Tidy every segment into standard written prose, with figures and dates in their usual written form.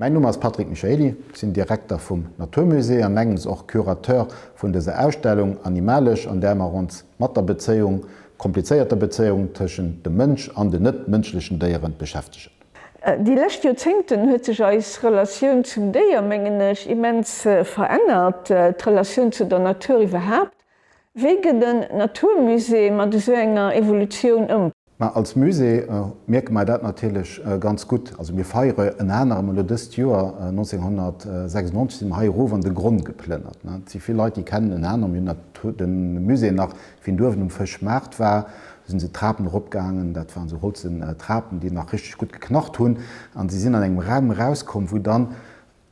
Mäin Numm ass Patrick Michaely, ech sinn Direkter vum 'natur musée' an engems och Curateur vun dëser Ausstellung Animalesch, an där mer ons mat der Bezéiung, komplizéierter Bezéiung tëschent dem Mënsch an den net-mënschlechen Déieren beschäftegen. Déi lescht Joerzéngten huet sech eis Relatioun zum Déier, mengen ech, immens verännert, d'Relatioun zu der Natur iwwerhaapt. Wéi gëtt en Naturmusée mat esou enger Evolutioun ëm? Ma als Musée mierke mer dat natierlech ganz gutt. Also mir feiere ënner anerem elo dëst Joer, 1996 si mer hei erof an de Gronn geplënnert. Et si vill Leit, déi kennen ënner anerem jo de Musée nach, wéi en uewen um Fëschmaart war. Do sinn se d'Trapen eropgaangen, dat waren esou holzen Trapen, déi nach richteg gutt geknarrt hunn. An si sinn an engem Raum erauskomm, wou dann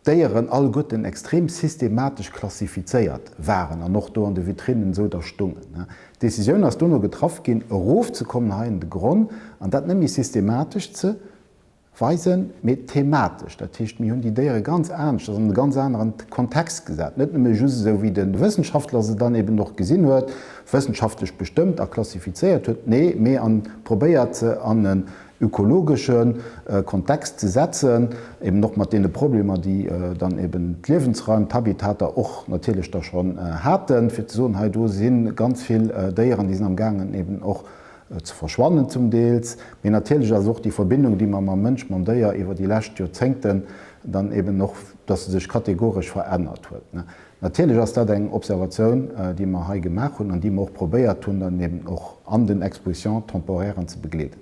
d'Déieren alleguerten extrem systematesch klassifizéiert waren an och do an de Vitrinnen esou da stungen. D'Decisioun ass dono getraff ginn, erofzekommen hei en de Gronn an dat net méi systematesch ze weisen, mee thematesch. Dat heescht, mir hunn déi Déiere ganz aneschters an e ganz aneren Kontext gesat, net nëmme just esou wéi de Wëssenschaftler se dann eben och gesinn huet, wëssenschaftlech bestëmmt a klassifizéiert huet, nee, mee an probéiert se an en ökologesche Kontext ze setzen, eben och mat deene Problemer, déi dann eben d'Liewensraim, d'Habitater och natierlech da schonn haten, fir ze soen, hei do si ganz vill Déieren, déi sinn amgaangen eben och ze verschwannen zum Deels. Mee natierlech ass och déi Verbindung, déi mer mam Mënsch, mam Déier iwwer déi lescht Joerzéngten dann eben och, dass se sech kategoresch verännert huet. Natierlech ass dat eng Observatioun, déi mer hei gemaach hunn an déi mer och probéiert hunn, dann eben och an den Expositions temporairen ze begleeden.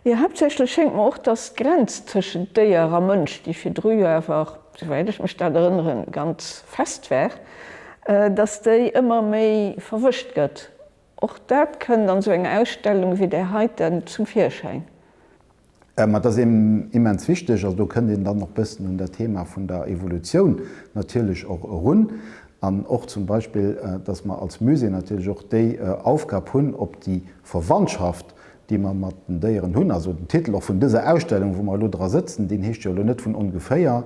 Jo, haaptsächlech schéngt mer och, dass d'Grenz tëschent Déier a Mënsch, déi virdru jo awer, souwäit ech mech dat erënneren, ganz fest war, dass déi ëmmer méi verwëscht gëtt. Och dat kënnt an esou enger Ausstellung wéi där heiten zum Virschäin. Ma dat ass immens wichteg. Also do kënnt een dann och bëssen un dat Thema vun der Evolutioun natierlech och erun. An och zum Beispill, dass mer als Musée natierlech och déi Aufgab hunn, op déi Verwandschaft, déi mer mat den Déieren hunn, also den Titel och vun dëser Ausstellung, wou mer elo dra sëtzen, deen heescht jo elo net vun ongeféier,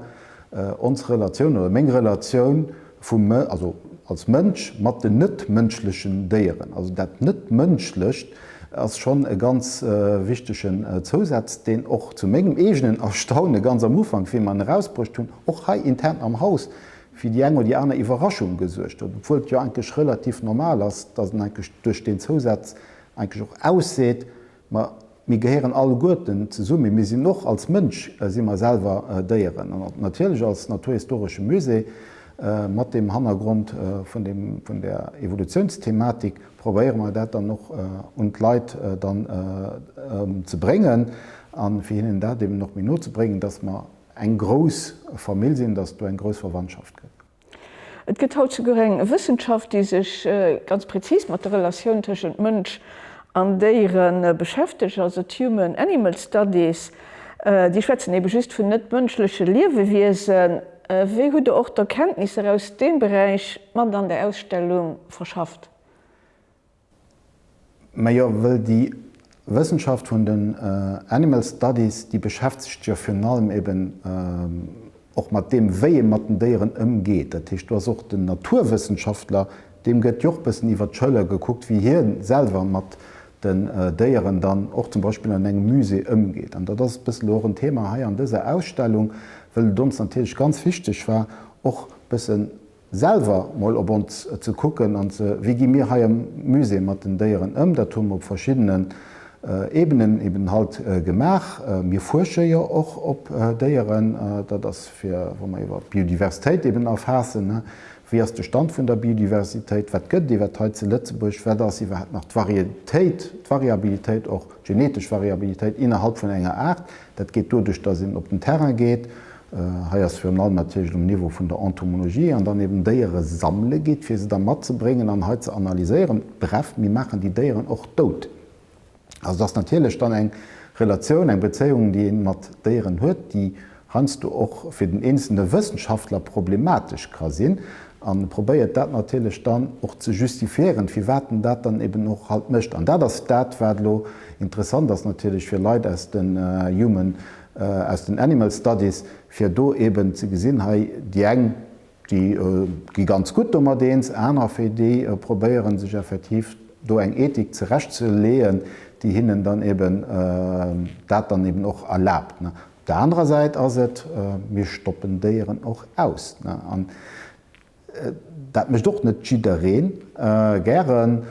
Ons Relatioun oder meng Relatioun vum, also als Mënsch mat den net-mënschlechen Déieren. Also dat Net-Mënschlecht ass schonn e ganz wichtegen Zousaz, deen och zu mengem eegenen Erstaune ganz am Ufank, wéi mer en erausbruecht hunn, och hei intern am Haus fir déi eng oder déi aner Iwwerraschung gesuergt huet, obwuel et jo eigentlech relativ normal ass, dass en eigentlech duerch deen Zousaz eigentlech och ausseet, ma Mir gehéieren alleguerten zesummen. Mir sinn och als Mënsch si mer selwer Déieren. An natierlech als naturhistoresche Musée mat deem Hannergrond vun deem, vun där Evolutiounsthematik probéiere mer dat dann och un d'Leit dann ze bréngen a fir hinnen dat eben och méi no ze bréngen, dass mer eng grouss Famill sinn, dass et do eng grouss Verwandtschaft gëtt. Et gëtt haut souguer eng Wëssenschaft, déi sech ganz prezis mat der Relatioun tëschent Mënsch an Déiere beschäftegt, also d'Human Animal Studies. Déi schwätzen ebe just vun net-mënschleche Liewewiesen. Wéi hutt Der och d'Erkenntnisser aus deem Beräich mat an der Ausstellung verschafft? Majo, wëll déi Wëssenschaft vun den Animal Studies, déi beschäftegt jo virun allem eben och mat deem, wéi ee mat den Déieren ëmgeet. Dat heescht, do ass och den Naturwëssenschaftler, deem gëtt jo och bëssen iwwert d'Schëller gekuckt, wéi hie selwer mat den Déieren dann och zum Beispill an engem Musée ëmgeet. An dat ass e bëssen elo och en Thema hei an dëser Ausstellung, wëll et ons natierlech ganz wichteg war, och bëssen selwer mol op ons ze kucken an ze, wéi gi mir hei am Musée mat den Déieren ëm. Dat hu mer op verschiddenen Ebenen eben halt gemaach. Mir fuersche jo och op Déieren. Dat ass fir, wa mer iwwer d'Biodiversitéit eben erfaassen, wéi ass de Stand vun der Biodiversitéit, wat gëtt et iwwert hei zu Lëtzebuerg, wat ass iwwerhaapt nach d'Varietéit, d'Variabilitéit och, d'genetesch Variabilitéit innerhalb vun enger Aart. Dat geet doduerch, dass een op den Terrain geet, hei ass virun allem natierlech um Niveau vun der Entomologie, an dann eben Déiere sammele geet, fir se da matzebréngen an hei ze analyséieren. Bref, mir maachen déi Déieren och dout. Also et ass natierlech dann eng Relatioun, eng Bezéiung, déi ee mat Déieren huet, déi heiansdo och fir den eenzelne Wëssenschaftler problematesch ka sinn, a probéiert dat natierlech dann och ze justifiéieren, firwat en dat dann eben och halt mécht. An dat ass dat, wat elo interessant ass natierlech fir Leit aus den Human, aus den Animal Studies, fir do eben ze gesinn, hei déi eng, déi gi ganz gutt domat eens, anerer fir déi probéiere sech effektiv do eng Ethik zerecht ze leeën, déi hinnen dann eben dat dann eben och erlaabt. der anerer Säit ass et, mir stoppen Déieren och aus. An dat mécht och net jidderee gären.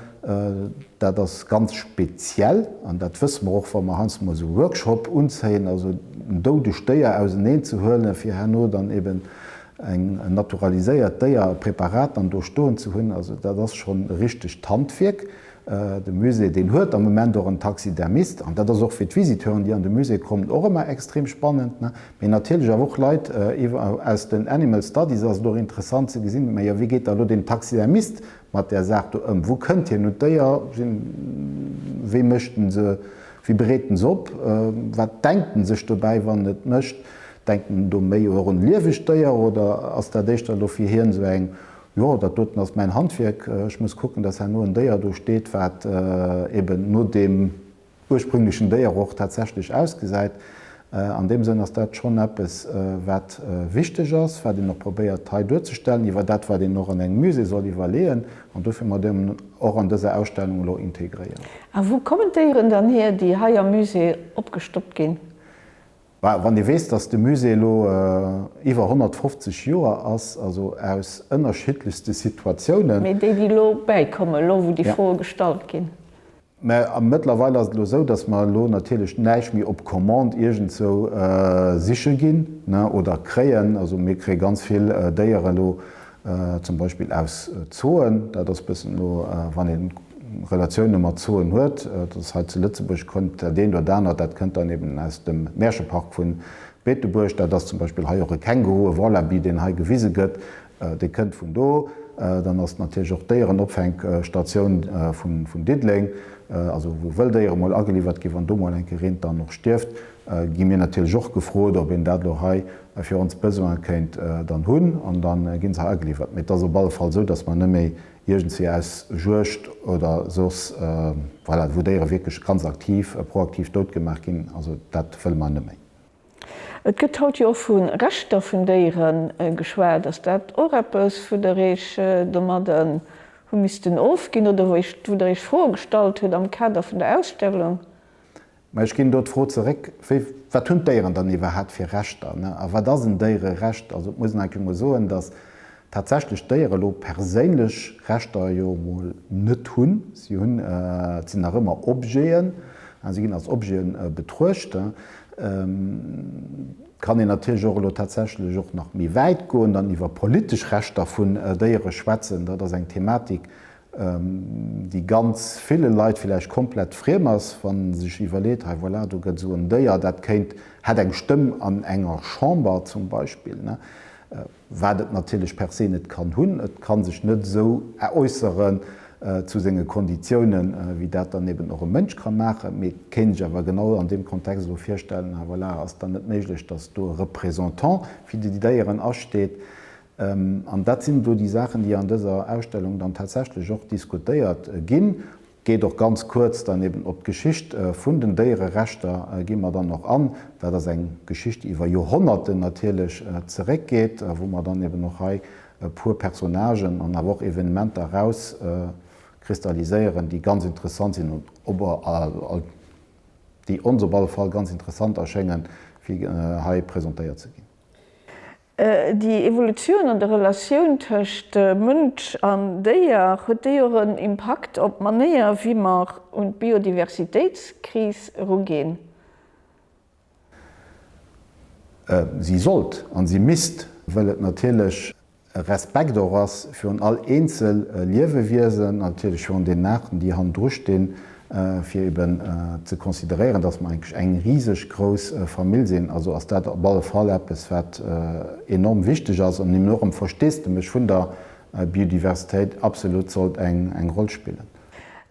Dat ass ganz speziell an dat wësse mer och, wa mer heiansdo mol esou e Workshop unzéien, also en doudegt Déier auseneen ze huelen, fir herno dann eben eng naturaliséiert Déier, e Preparat dann do stoen ze hunn. Also dat ass schonn e richtegt Handwierk. De Musée, deen huet am Moment och en Taxidermist, an dat ass och fir d'Visiteuren, déi an de Musée kommen, och ëmmer extrem spannend. Mee natierlech awer och Leit aus den Animal Studies ass et och interessant ze gesinn, majo, wéi geet da elo deen Taxidermist mat där Saach do ëm, wou kënnt hien un d'Déier, wéi mécht en se, wéi bereet en se op, wat denkt en sech dobäi, wann en et mécht, denkt en do méi och un liewegt Déier oder ass dat éischter elo fir hien esou eng Jo, dat doten ass mäin Handwierk. Ech muss kucken, dass herno en Déier do steet, wat eben no deem ursprünglechen Déier och tatsächlech ausgesäit. An deem Sënn ass dat schonn eppes, wat wichteg ass, wat een och probéiert hei duerzestellen, iwwer dat, wat een och an engem Musée soll iwwerleeën. An dofir mer déi och an dëser Ausstellung elo integréieren. A wou kommen d'Déieren dann hier, déi hei am Musée opgestoppt ginn? Bah, wann ee weess, dass de Musée elo iwwer 150 Joer ass, also aus ënnerschiddlechste Situatiounen. Mee déi, déi elo bäikommen, elo wou déi Froe gestallt ginn. Mä mëttlerweil ass et elo esou, dass mer elo natierlech näischt méi op Commande iergendsou siche ginn, ne, oder kréien. Also mir kréie ganz vill Déiere elo Zum Beispill aus Zooen, dat ass bëssen elo, wann ee Relatioune mat Zooen huet, dat ass hei zu Lëtzebuerg, kënnt dat eent oder dat anert, dat kënnt dann eben aus dem Märchepark vu Beetebuerg. Dat ass zum Beispill hei och e Känguru, e Wallaby, deen hei gewise gëtt, dee kënnt vun do. Dann ass natierlech och d'Déierenopfänkstatioun vun Diddeleng, also wou wëll Déiere mol ageliwwert ginn, wann do mol eng Kéier eent dann och stierft, gi mir natierlech och gefrot, ob een dat elo hei fir ons Besoine kéint dann hunn, an da gi se hei ageliwwert. Mee et ass op alle Fall esou, datt mer net méi iergendwéi aus Juegd oder soss, voilà, wou Déiere wierklech ganz aktiv, proaktiv dout gemaach ginn, also dat wëlle mer net méi. Et gëtt haut jo och vu Rechter vun Déiere geschwat. Ass dat och eppes, wou Der Iech domadden hu missten ofginn oder wou Der Iech Froe gestallt hutt am Kader vun der Ausstellung? Mä ech ginn do d'Fro zeréck, Wéi, wat hunn d'Déieren dann iwwerhaapt fir Rechter? A wat ass en Déiererecht? Also et muss een eigentlech emol soen, datt tatsächlech d'Déiere elo perséinlech Rechter jo emol net hunn. Si hunn, et sinn nach ëmmer Objeten, si ginn als Objete betruecht. Et kann een natierlech och elo tatsächlech och nach méi wäit goen, dann iwwer politesch Rechter vun Déiere schwätzen. Dat ass eng Thematik, déi ganz ville Leit villäicht komplett friem ass, wa sech iwwerleet, hei voilà, do gëtt esou en Déier, dat kéint, hätt eng Stëmm an enger Chamber zum Beispill, ne, wat et natierlech per se net kann hunn. Et ka sech net esou äusseren zu senge Konditiounen, wéi dat dann eben och e Mënsch ka maachen. Mee et kéint sech awer genau an deem Kontext elo virstellen, hei voilà, ass dann net méiglech, datt do e Représentant fir déi Déieren asteet, An dat sinn elo déi Saachen, déi an dëser Ausstellung dann tatsächlech och diskutéiert ginn. Geet och ganz kuerz dann eben op d'Geschicht vun den Déiererechter gi mer dann och an. Dat ass eng Geschicht, déi iwwer Joerhonnerten natierlech zeréckgeet, wou mer dann eben och hei e puer Personnagen an awer och Evenementer erauskristalliséieren, déi ganz interessant sinn und déi ons op alle Fall ganz interessant erschéngen, fir hei presentéiert ze ginn. Déi Evolutioun an der Relatioun tëscht Mënsch an Déier, huet déi och en Impakt op d'Manéier, wéi mer un d'Biodiversitéitskris eruginn? Si sollt an si misst, wëll et natierlech e Respekt och ass virun all eenzel Liewewiesen, natierlech virun den Aarten, déi hannendru stinn, fir eben ze consideréieren, dass mer eigentlech eng riseg grouss Famill sinn. Also ass dat op alle Fall eppes, wat enorm wichteg ass an eben och am Versteesdemech vun der Biodiversitéit absolut sollt eng Roll spillen.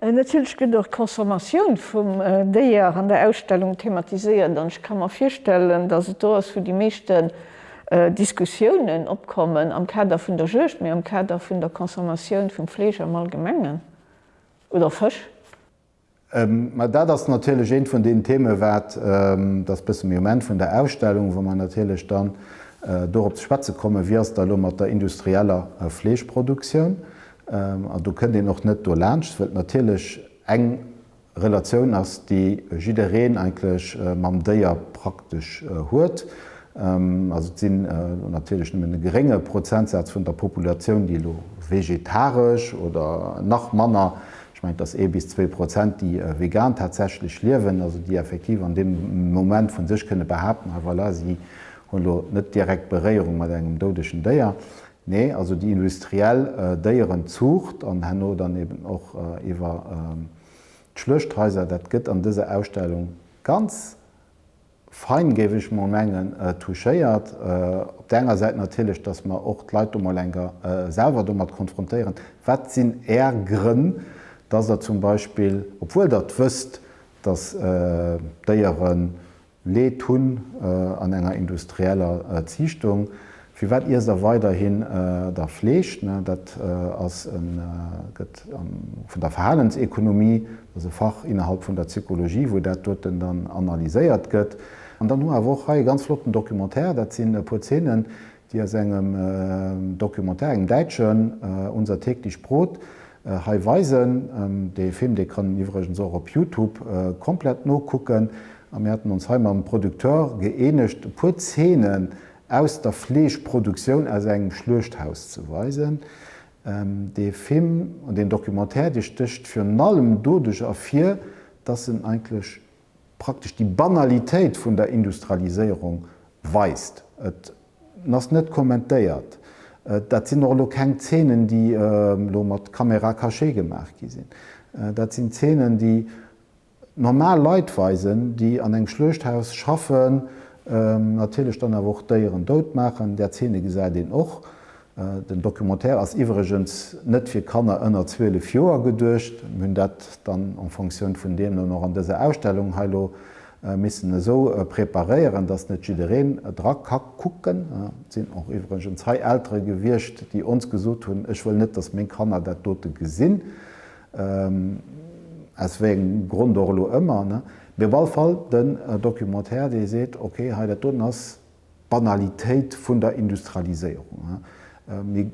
Natierlech gëtt och d'Consommatioun vum Déier an der Ausstellung thematiséiert an ech ka mer virstellen, dass et do ass, wou déi meeschten Diskussiounen opkommen am Kader vun der Juegd, mee am Kader vun der Consommatioun vum Fleesch am Allgemengen. Oder Fësch. Mä dat ass natierlech eent vun deenen Theme wat, dat ass bësse méi um Enn vun der Ausstellung, wou mer natierlech dann dorop ze schwätze kommen, wéi ass et da elo mat der industrieller Fleeschproduktioun. An do kënnt een och net dolaanscht, wëll natierlech eng. Relatioun ass, déi jiddereen eigentlech mam Déier praktesch huet. Also et sinn elo natierlech nëmmen e gerénge Prozentsaz vun der Populatioun, déi elo vegetaresch oder nach manner, ech mengen et ass ee bis 2%, déi vegan tatsächlech liewen, also déi effektiv an deem Moment vu sech kënne behaapten, ah voilà, si hunn elo net direkt Beréierung mat engem doudegen Déier. Nee, also déi industriell Déierenzuucht an herno dann eben och iwwer d'Schluechthaiser, dat gëtt an dëser Ausstellung ganz fein, géif ech mol mengen, touchéiert. Op där enger Säit natierlech, datt mer och d'Leit do mol enker selwer domat konfrontéieren, Wat sinn Är Grënn, datt Der zum Beispill, obwuel Der et wësst, datt d'Déieren Leed hunn an enger industrieller Ziichtung. Firwat iesst der weiderhin da Fleesch? Dat ass e gëtt vun der Verhalensekonomie, dat ass e Fach innerhalb vun der Psychologie, wou dat doten dann analyséiert gëtt. An dann hu mer awer och hei e ganz flotten Documentaire, dat sinn e puer Zeenen, déi aus engem Documentaire, engem däitschen, Unser täglich Brot, hei weisen. Dee Film, dee kann een iwwregens och op Youtube komplett nokucken. A mir haten ons hei mam Producteur gëeenegt, e puer Zeenen aus der Fleeschproduktioun aus engem Schluechthaus ze weisen. Dee Film, deen Documentaire, dee stécht virun allem doduerch ervir, dass en eigentlech praktesch déi Banalitéit vun der Industrialiséierung weist. Et ass net kommentéiert. Dat sinn och elo keng Zeenen, déi elo mat Caméra cachée gemaach gi sinn. Dat sinn Zeenen, déi normal Leit weisen, déi an engem Schluechthaus schaffen, natierlech dann awer och Déieren dout maachen. Där Zeene gesäit een och. Den Documentaire ass iwwregens net fir Kanner ënner 12 Joer geduecht. Mir hunn dat dann en Fonctioun vun deem dann och an dëser Ausstellung hei elo missen esou preparéieren, dass net jiddereen dra ka kucken. Et sinn och iwwregens hei Eltere gewiescht, déi ons gesot hunn, ech wëll net, dass meng Kanner dat dote gesinn, aus wéi engem Grond och elo ëmmer. Mee op alle Fall den Documentaire, dee seet, okay, hei dat doten ass d'Banalitéit vun der Industrialiséierung. Mee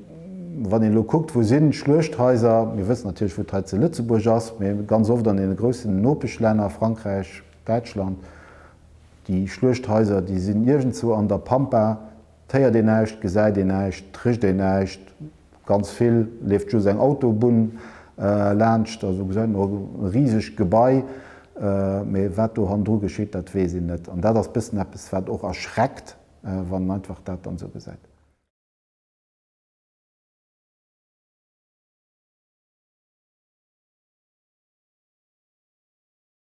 wann een elo kuckt, wou sinn d'Schluechthaiser, mir wëssen natierlech, wou et hei zu Lëtzebuerg ass, mee ganz oft an deene groussen Nopeschlänner, Frankräich, Däitschland, déi Schluechthaiser, déi sinn iergendzwou an der Pampa, 't héiert een näischt, 't gesäit een näischt, 't richt een näischt, Ganz vill leeft just eng Autobunn laanscht, also gesäit een och e risegt Gebai, mee wat do hannendru geschitt, dat weess een net. An dat ass bëssen eppes, wat och erschreckt, wann een einfach dat dann esou gesäit.